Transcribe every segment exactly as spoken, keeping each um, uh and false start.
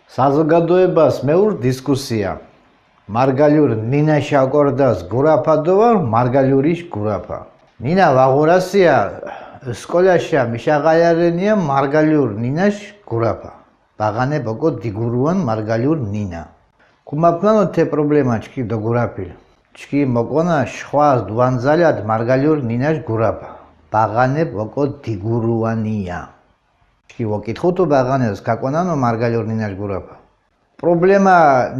საზოგადოებას მეურ დისკუსია. მარგალიურ ნინაშა ოკორდას გურაფა დო ვარ მარგალიურიშ გურაფა. ნინა ვაღურასია სკოლაშა მიშაღალარენია მარგალიურ ნინაშ გურაფა. ბაღანე ბოკო დგურუან მარგალიურ ნინა. ქუმაფნანო თე პრობლემა ჩქი დოგურაფილ. ჩქი მოკონა ܫხვას დუანძალად მარგალიურ ნინაშ გურაფა. ბაღანე ბოკო დგურუანია. ჩქი ვოკითხუთო ბაღანეს, გაკონანო მარგალიურ ნინაშ გურაფა. პრობლემა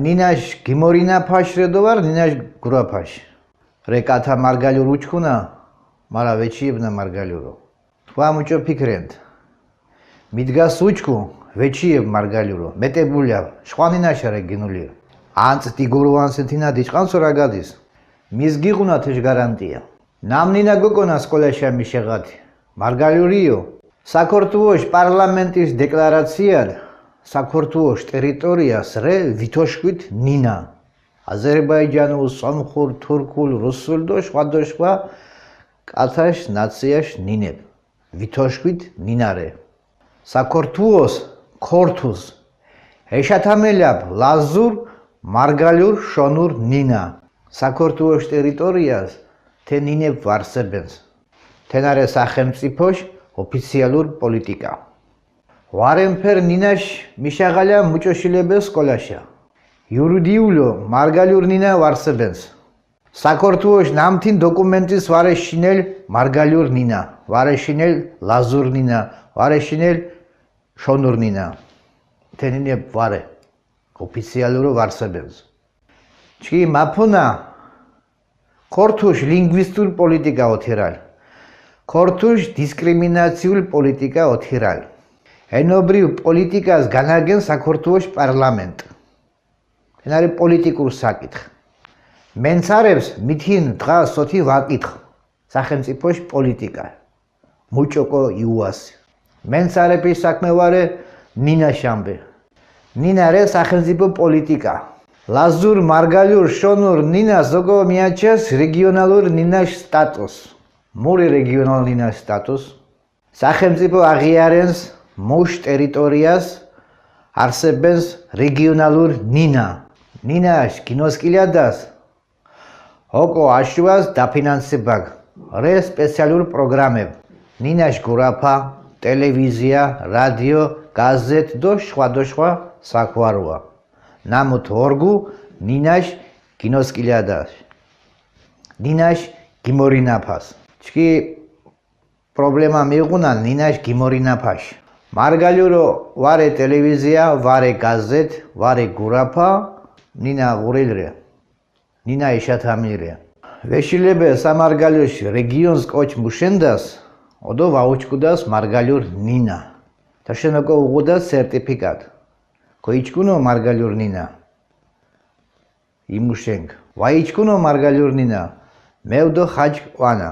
ნინაშ გიმორინაფაშ რე დო ვარ ნინაშ გურაფაშ. რე კათა მარგალიურ უჩქუნა, მარა ვეჩიებნა მარგალიურო. თქვა მუჭო ფიქრენდ. მიდგას უჩქუ, ვეჩიებ მარგალიურო, მეტებულიავ, შვანინაშა რე გინულიო. ანც დგურუანსე თინა დიჭყანსო რა გადის. მის გიღუნა თეშ გარანტია. ნამ ნინა გოკონა სკოლაშა მიშეღათი. მარგალიურიო. საქართველოს პარლამენტის დეკლარაციად საქართველოს ტერიტორიას რე ვითოშქვით ნინა. აზერბაიჯანულ, სომხურ, თურქულ, რუსულ დო შვადოშვა კათაშ ნაციაშ ნინებ. ვითოშქვით ნინარე. საქართველოს ქორთუს ეშათამელიაფ ლაზურ მარგალიურ შონურ ნინა. საქართველოს ტერიტორიას თე ნინებ ვარსებენს. თენარე სახელმწიფოშ ოფიციალურ პოლიტიკა. ვარენფერ ნინაშ მიშაღალია მუჭოშილებე სკოლაშა. იურიდიულო მარგალიურ ნინა ვარსებენს. საქართველოს ნამთინ დოკუმენტის ვარე შინელ მარგალიურ ნინა, ვარე შინელ ლაზურ ნინა, ვარე შინელ შონურ ნინა. თენინე ვარე ოფიციალურო ვარსებენს. ჩი მაფუნა ქორთუს ლინგვისტურ პოლიტიკა ოთირალ. ქორთუს დისკრიმინაციულ პოლიტიკა ოთირალ. ენობრივ პოლიტიკას განაგენ საქართველოს პარლამენტ. ენარი პოლიტიკურ საკითხ. მენცარებს მითინ დღას სოთი ვაკითხ. სახელმწიფოს პოლიტიკა. მუჭოკო იუასი. მენცარების საქმე ვარე ნინა შამბე. ნინა რე სახელმწიფო პოლიტიკა. ლაზურ მარგალიურ შონურ ნინას ოკო მიაჩეს რეგიონალურ ნინაშ სტატუს. მური რეგიონალ ნინაშ სტატუს. სახელმწიფო აღიარენს მუშ ტერიტორიას არსებენს რეგიონალურ ნინა. ნინაშ გინოსკილადას ოკო აშუას დაფინანსებაგ რე სპეციალურ პროგრამებ. ნინაშ გურაფა, ტელევიზია, რადიო, გაზეთ დო შვადოშვა საქვაროა. ნამუთ ორგუ ნინაშ გინოსკილადას. ნინაშ გიმორინაფას. ჩკი პრობლემა მიღუნა ნინაშ გიმორინაფაშ. მარგალიურო ვარე ტელევიზია, ვარე გაზეთ, ვარე გურაფა, ნინა ღურილრე. ნინა ეშათამილრე. ვეშილებე სამარგალიოშ რეგიონს კოჩ მუშენდას, ოდო ვაუჩკუდას მარგალიურ ნინა. თაშენოკო უღუდა სერტიფიკატ. ქოიჩკუნო მარგალიურ ნინა. იმუშენგ. ვაიჩკუნო მარგალიურ ნინა. მევდო ხაჯ ყვანა.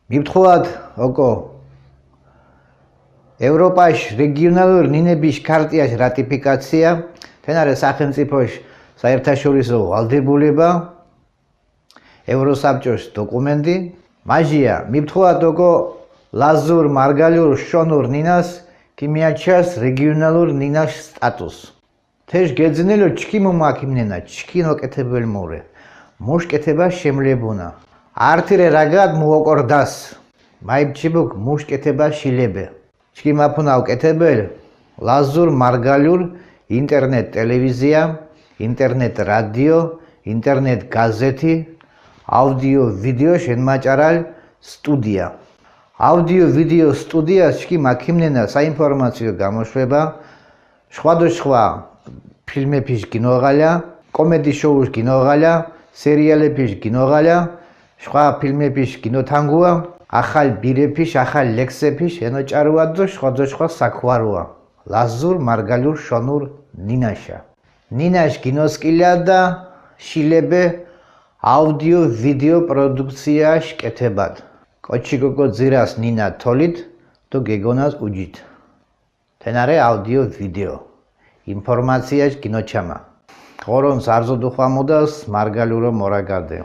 მიფთხუათ ოკო ევროპაშ რეგიონალურ ნინების ქარტიაშ რატიფიკაცია. თენარე სახელმწიფოშ საერთაშორისო ვალდებულება ევროსაბჭოს დოკუმენტი. მაჟია მიფთხუათ ოკო ლაზურ მარგალიურ შონურ ნინას კი მიაჩას რეგიონალურ ნინას სტატუს. თეშ გეძინელო ჩქი მუმაქიმნენა ჩქინ ოკეთებელ მურე. მუშ კეთება შემლებუნა. ართირე რაგად მუოკორდას. მაიბჩიბუკ მუშ კეთება შილებე. ჩქი მაფუნა ოკეთებელ ლაზურ მარგალიურ ინტერნეტ ტელევიზია, ინტერნეტ რადიო, ინტერნეტ გაზეთი, აუდიო ვიდეო შენმაჭარალ სტუდია. აუდიო ვიდეო სტუდიას ჩქი მაქიმნენა საინფორმაციო გამოშვება, ხვადოშხვა ფილმეფიშ გინოღალა, კომედი შოუშ გინოღალა, სერიალებიშ გინოღალა, შხვა ფილმეფიშ გინოთანგუა, ახალ ბირეფიშ, ახალ ლექსეფიშ ენოჭარუა დო ხვადოშხვა საქვარუა. ლაზურ მარგალურ შონურ ნინაშა. ნინაშ გინოსკილა და შილებე აუდიო ვიდეო პროდუქცია შკეთებად. კოჩი გოგო ძირას ნინა თოლით დო გეგონას უჯით. თენარე აუდიო ვიდეო ინფორმაცია გინოჩამა. ღორონ სარზო დუხვამოდას მარგალურო მორაგადე.